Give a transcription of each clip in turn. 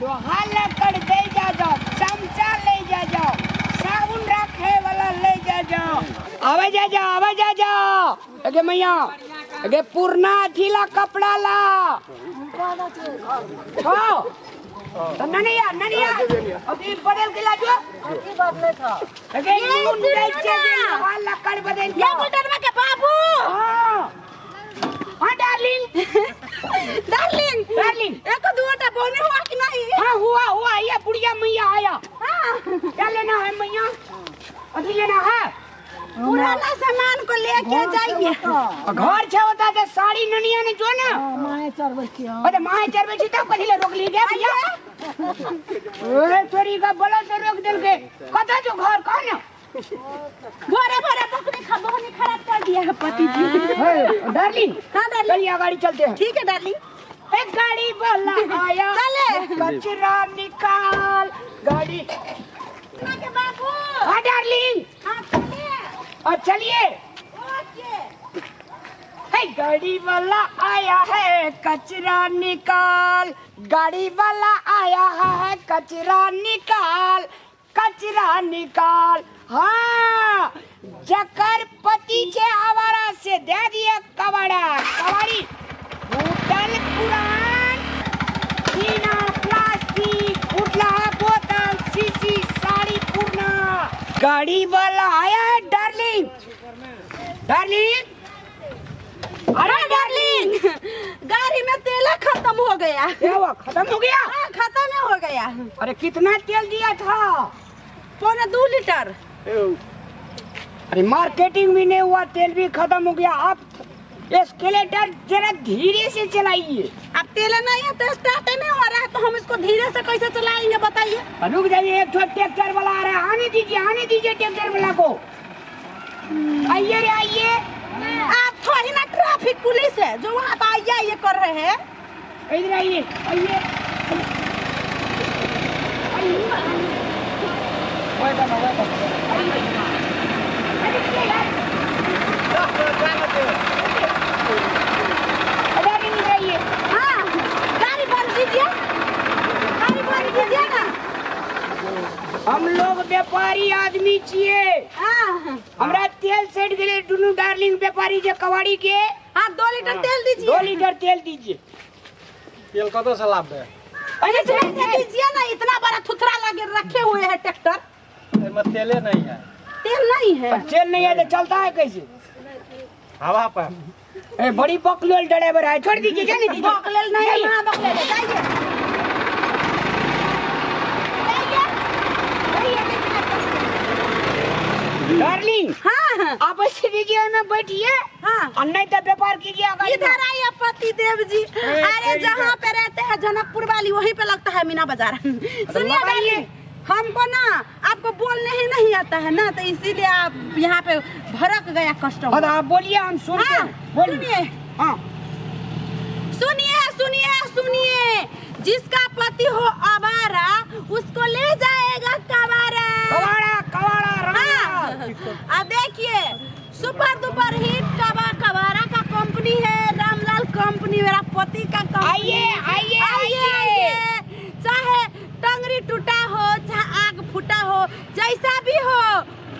लोहा लकड़ दे जा जाओ, चमचा ले जा जाओ, साबुन रखे वाला ले जा जाओ। आवे जा जाओ, आवे जा जाओ। अगे मैया, अगे पुरना ढीला कपड़ा ला। हाँ। तो ननिया, ननिया, अभी बदल के ला जो। की बात नहीं था। अगे नून दे छे, लोहा लकड़ बदल ये बुटनवा के बाबू। हाँ। हाँ, डार्लिंग। डार्लिंग। डार्लिंग। एक दूटा बोने हुआ कि नहीं? हाँ, हुआ, हुआ, ये बुढ़िया मैया आया। हाँ। क्या लेना है मैया? अभी लेना है? पुराना सामान को लेके जाइए। घर छे होता तो साड़ी ननिया ने जो ना। हाँ, माए चढ़बै छी, हाँ। अरे माए चढ़बै छी तब कथी ले रोक ली गे भैया? ओए चोरी का बोलो से रोक देल के। कत जो घर कह ना? भोरे भोरे बकरी बहनी खराब कर दिया है पति जी। हे, डार्लिंग। हाँ, डार्लिंग। चलिए गाड़ी चलते हैं। ठीक है डार्लिंग। एक गाड़ी वाला आया। चले। कचरा निकाल गाड़ी। के बाबू। हाँ डार्लिंग। हाँ, चलिए। और चलिए। ओके। हे, गाड़ी वाला आया है कचरा निकाल, गाड़ी वाला आया है कचरा निकाल, कचरा निकाल। हाँ, जकर पति छे आवारा से दे दिए कबाड़ा, कबाड़ी फूटल पुरान टीना प्लास्टिक फूटला है बोतल शीशी साड़ी पुरना। गाड़ी वाला आया है डार्लिंग, डार्लिंग, अरे डार्लिंग, गाड़ी में तेल खत्म हो गया। क्या हुआ, खत्म हो गया? हाँ, खत्म हो गया। अरे कितना तेल दिया था? 1.75 लीटर। अरे मार्केटिंग भी नहीं हुआ, तेल भी खत्म हो गया। आप एस्केलेटर जरा धीरे से चलाइए। अब तेल नहीं है तो स्टार्ट नहीं हो रहा है, तो हम इसको धीरे से कैसे चलाएंगे बताइए? रुक जाइए, एक ठो ट्रैक्टर वाला आ रहा है, आने दीजिए, आने दीजिए ट्रैक्टर वाला को। आइए रे आइए। आप थोड़ी ना ट्रैफिक पुलिस है जो वहाँ पर आइए आइए कर रहे हैं। इधर आइए, आइए। हाँ, गाड़ी बंद कीजिए, गाड़ी बंद कीजिए ना। हम लोग व्यापारी आदमी छिए। हाँ। हमरा तेल सेट गेले दुनू डार्लिंग व्यापारी जे कबाड़ी के। हाँ, 2 लीटर तेल दीजिए। 2 लीटर तेल दीजिए। तेल कतौ से लाबे? अरे तेल दीजिए ना, इतना बड़ा थुथरा लगे रखे हुए है ट्रैक्टर। एमे तेले नहीं है। तेल नहीं है। तेल नहीं है तो चलता है कैसे? हवा पर। ए, बड़ी बकलेल ड्राइवर है, छोड़ दीजिए, जाने दीजिए। बकलेल नहीं है, हाँ, बकलेल है, जाइए। डार्लिंग, हाँ, आप ऐसे दीजिए में बैठिए। हाँ। और नहीं तो व्यापार कीजिए अगर इधर आइए पति देव जी। अरे जहाँ पे रहते हैं जनकपुर वाली वहीं पे लगता है मीना बाजार। सुनिए लगाइए। डार्लिंग, हमको ना आपको बोलने ही नहीं आता है ना, तो इसीलिए आप यहाँ पे भड़क गया कस्टमर। हाँ, आप बोलिए, हम सुनते हाँ, हैं। बोलिए। सुनिए। हाँ। सुनिए, सुनिए, सुनिए, जिसका पति हो आवारा उसको ले जाएगा कबाड़ा। कबाड़ा, कबाड़ा, हाँ। रामलाल। अब देखिए सुपर डुपर हिट कबाड़ा का कंपनी है, रामलाल कंपनी, मेरा पति का कंपनी। आइए, आइए, आइए, आइए। आइए। चाहे टंगरी टूटा हो, चाहे आग फूटा हो, जैसा भी हो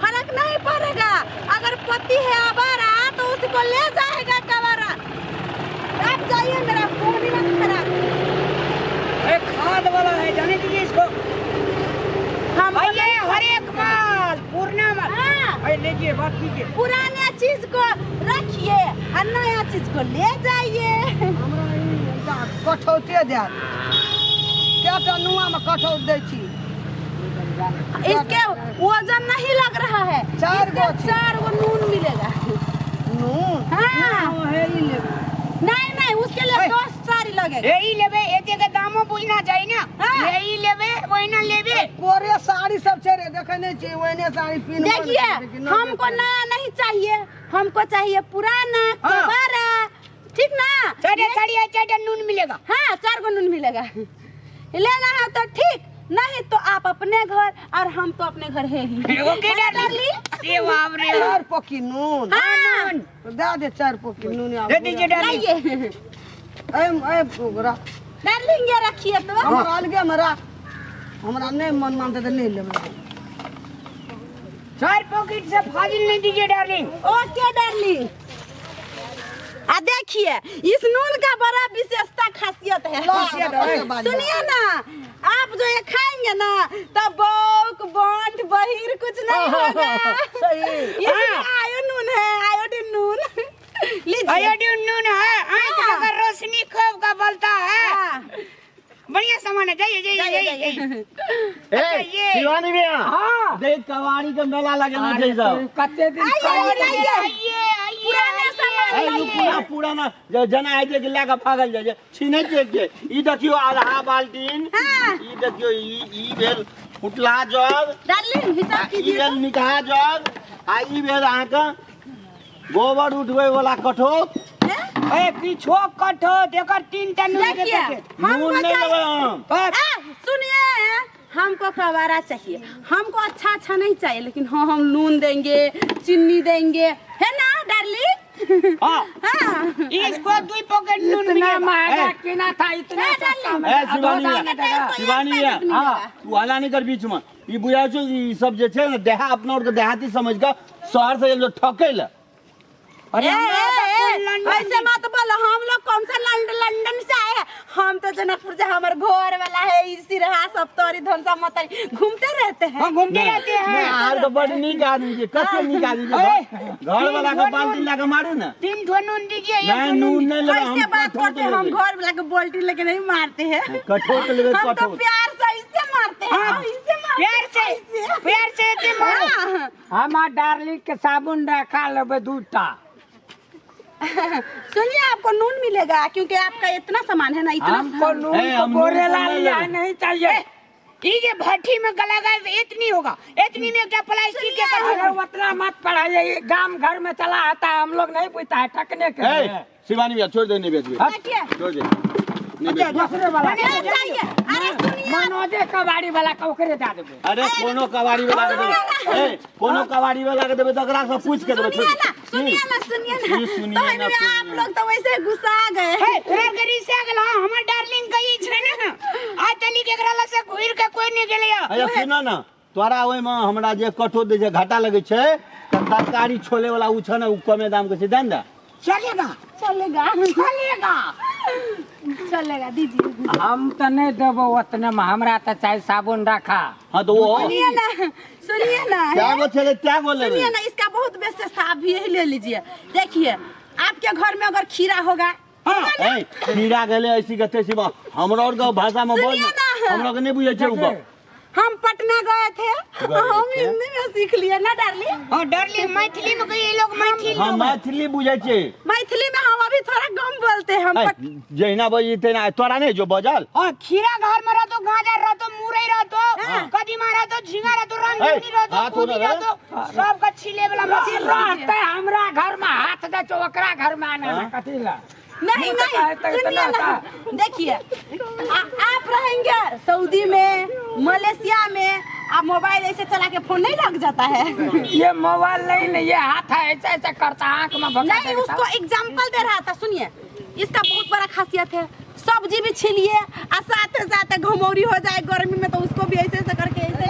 फर्क नहीं पड़ेगा। अगर पति है आवारा तो उसको ले जाएगा कबाड़ा। आप जाइए, मेरा फोन ही मत खराब। एक खाद वाला है, जाने दीजिए इसको। हम आइए, हर एक माल पुराना माल। हाँ। अरे लीजिए, बात कीजिए। पुराना चीज को रखिए और नया चीज को ले जाइए। हमरा ई कठौते दे क्या टा नुआ में कठौत दै छी। इसके वजन नहीं लग रहा है। चार इसके गो छी। 4 गो नून मिलेगा। नून? हाँ। नून है ई लेबै। नहीं, नहीं, उसके लिए ओए। 10 साड़ी लगेगा। यही लेबे, एते के दामो बुझना चाहिए ना। हाँ। यही लेबे, वही ना लेबे। कोरे साड़ी सब छै रे, देखै नहीं छी, ओहने साड़ी पिन्हबो नहि देखिए, छै, लेकिन नहि हमको देखै। नया नहीं चाहिए, हमको चाहिए पुराना हाँ। कबाड़ा, ठीक ना? चार साड़ी है, 4 नून मिलेगा। हाँ, 4 गो नून मिलेगा। लेना है तो ठीक, नहीं तो आप अपने घर और हम तो अपने घर है ही। Okay darling. ये बाप रे। 4 पोकी नून। हाँ। नून। दे दे 4 पोकी नून। दे दीजिए डार्लिंग। लाइए। ए, ए, रख। डार्लिंग ये रखिए तो। हमरा अलगे में राख, हमरा नहीं मन मानते तो नहीं लेबै। 4 पॉकेट से फाजिल नहीं दीजिए डार्लिंग। Okay darling. आ देखिए इस नून का बड़ा विशेषता खासियत है। सुनिए ना, आप जो ये खाएंगे ना तो बौक बंट बहिर कुछ नहीं होगा। सही। इसमें आयो नून है, आयोडीन नून। लीजिए। आयोडीन नून है, आंख का रोशनी खूब का बोलता है। बढ़िया सामान है, जाइए जाइए जाइए। ए शिवानी भैया, हां देख कवाड़ी के मेला लगेना छै सब। कते दिन आइए पुराना सामान ए पूरा पुराना जना आइ जे लए के भागल जाय छै छीनै छै के। ई देखियो आधा बाल्टीन, ई देखियो ई भेल फुटला जग, डार्लिंग हिसाब कीजिए, ई भेल निकहा जग, आ ई भेल अहाँ के गोबर उठबै वाला कठोत। ए पीछो कठोत एकर 3 टा नून के पैकेट। नून नहीं लेबै हम। सुनिए, हमको कबाड़ा चाहिए, हमको अच्छा अच्छा नहीं चाहिए, लेकिन हाँ हम नून देंगे, चीनी देंगे, है ना डार्लिंग? हाँ हाँ। इसको 2 पॉकेट नून इतना महंगा किना था, इतना सस्ता में। ए शिवानी, शिवानी हां तू हला नहीं कर बीच में। ई बुझाय छौ ई सब जे छै ने देहा अपना और के देहाती समझ के शहर से जो ठकै ल। अरे ऐसे मत बोलो, हम लोग कौन सा लंदन से आए हैं, हम तो जनकपुर से, हमारे घर वाला है इसी रहा सब तोरी धनसा मतरी घूमते रहते हैं। हम घूमते रहते हैं। यार तो बड़ नीक आदमी छै, कते नीक आदमी छै। घर वाला के बाल्टी लगा मारू ना, 3 ठो नून दीजिए। नहीं नून नहीं लेबै हम। कैसे बात करते हैं, हम घर वाला के बाल्टी लेके नहीं मारते हैं, कठोर लेबै हम तो प्यार से ऐसे मारते हैं, ऐसे प्यार से, प्यार से ऐसे मारो। हम डार्लिंग के साबुन रखा लेबै 2टा। सुनिए, आपको नून मिलेगा क्योंकि आपका इतना सामान है ना, इतना हमको नून तो बोरेला लिया नहीं चाहिए। ठीक है, भट्टी में गला गए इतनी होगा, इतनी में क्या प्लास्टिक के अरे उतना मत पढ़ाइए, गांव घर में चला आता है, हम लोग नहीं पूछता है ठकने के। शिवानी भैया छोड़ दे, नहीं बेचबे, छोड़ दे, नहीं बेचबे। दूसरे वाला चाहिए। अरे सुनिए, मनोजे कबाड़ी वाला कौकरे दे देबे। अरे कोनो कबाड़ी वाला के देबे, ए कोनो कबाड़ी वाला के देबे त ओकरा से पूछ के देबे। सुनिए ना, सुनिए ना, तो आप लोग तो वैसे गुस्सा गए है, तोरा के रिसा गेल। हमर डार्लिंग कही छै ना, आ चली के एकरा से घुर के कोई नहीं गेलै। अरे सुन ना, तोरा ओइ में हमरा जे कठो दे छै घाटा लगे छै त तरकारी छोले वाला उ छ ना, उ कमे दाम के छै, दे ना। चलेगा चलेगा चलेगा चलेगा दीजिए। हम तो नहीं देबो उतने में, हमरा तो चाहे साबुन रखा। हाँ तो वो सुनिए ना, सुनिए ना, क्या गो छले, क्या गो लेबे? सुनिए ना, इसका बहुत विशेषता, आप भी यही ले लीजिए। देखिए आपके घर में अगर खीरा होगा, ए खीरा गेले ऐसी गते शिवा, हमरा और के भाषा में बोल, हमरा के नहीं बुझै छै उ। हम पटना गए थे, हम हिंदी में सीख लिए ना डार्लिंग। हां डार्लिंग मैथिली में कहिए लोग, मैथिली हां मैथिली बुझै छै, मैथिली में हम अभी थोड़ा कम बोलते हैं। हम जहिना बजी तेना तोरा नहीं जो बजल। हां खीरा घर में रहतो, गाजर रहतो, मुरई रहतो, कदीमा रहतो, झींगा रहतो, रामधनी रहतो, कोबी रहतो, सब का छिले वाला मशीन रहते। हमरा घर में हाथ दे छौ, ओकरा घर में आना कथी ला नहीं नहीं। सुनिए ना, देखिए आप रहेंगे सऊदी में, मलेशिया में, आप मोबाइल ऐसे चला के फोन नहीं लग जाता है। ये मोबाइल नहीं नहीं, ये हाथ है ऐसे ऐसे करता, आंख में भगा नहीं। उसको एग्जाम्पल दे रहा था। सुनिए, इसका बहुत बड़ा खासियत है, सब्जी भी छिलिए और साथ साथ घमौरी हो जाए गर्मी में तो उसको भी ऐसे ऐसे करके ऐसे।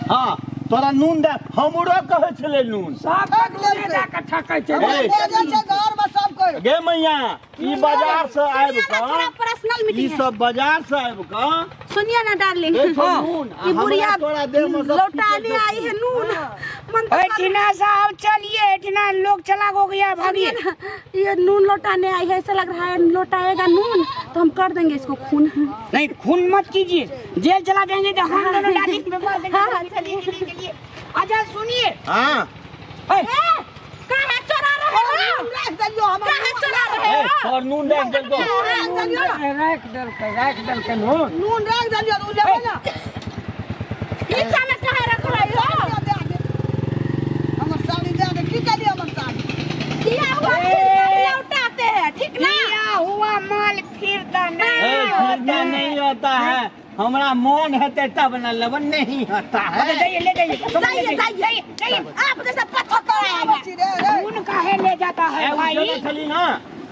हाँ तोरा नून दे, हमरो कहै छलै नून सब नूने दे के ठकै छै। बजै छै घर में सब कोई। गे मैया, ई बाजार से आबि थोड़ा क, पर्सनल ई मीटिंग है। सब बाजार से आबि क, सुनिए ना डार्लिंग, देखो नून, ई बुढ़िया हमरा तोरा देह में सब लौटाने आई है नून। मन तो ए टीना साहब चलिए, टीना लोग चला हो गया, भागिए। सुनिए ना, ये नून लौटाने आई है, ऐसा लग रहा है लौटाएगा नून तो हम कर देंगे इसको खून। नहीं खून मत कीजिए, जेल चला जाएंगे तो हम दोनों डार्लिंग में मार देंगे। हाँ, चलिए। अच्छा सुनिए, हां काहे चोरा रहे हो? राख देलियो हमरा, काहे चोरा रहे ए हो? तोर नून राख देलको। राख देलकै, राख देलकै नून। नून राख देलियो त उ लेबै ना। पीछा में काहे रख रही हो? हमर साड़ी दे दे, की केलियो हमर साड़ी? दिया हुआ फिर लौटाते हैं, ठीक ना? दिया हुआ माल फिरता नहीं ए होता फिरता नहीं होता है। हमरा मोन हेतै तब न लेबै, नहीं होता है। जाइए ले जाइए, जाइए जाइए जाइए, आप जैसा पत्थर आएगा। रे रे नून काहे ले जाता है ए, उ भाई? जना छली ना,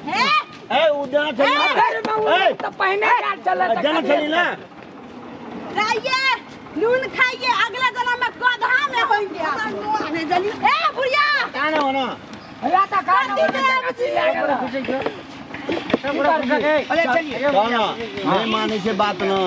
हैं? ए उ जना छली ना, ए तो पहने जा चले त जना छली ना। जाइए नून खाइए, अगला जन्म में गधा में होंगे आप। ए बुढ़िया काना हो ना। राता खाना अरे चलिए काना नहीं माने से बात ना,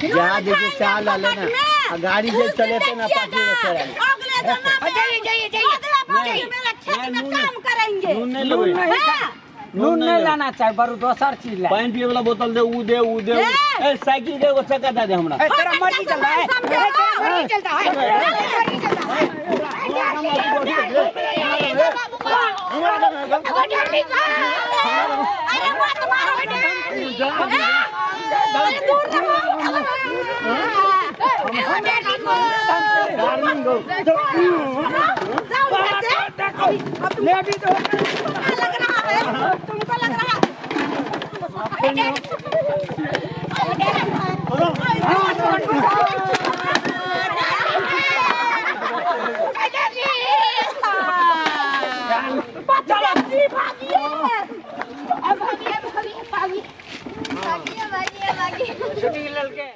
जहाँ देखिए साल ले ना, आ गाड़ी से चलेते ना पाछू से चले। अगले जन्म में जाइए जाइए जाइए गधरा बन मेरा खेत में काम करेंगे। नून नहीं लेबै, हाँ? नून नहीं लाना चाहिए, बरु दोसर चीज ला। पानी पिए वाला बोतल दे, ऊ दे, ऊ दे, ए साइकिल के एगो चक्का दे दे हमरा। ए, तेरा मर्जी चलता है, ए, तेरा मर्जी चलता है, तेरा मर्जी चलता है। अरे मत मारो, अरे दूर रहो। जाओ यहाँ से। अब लेडीज तुमको लग रहा है, तुमको लग रहा है।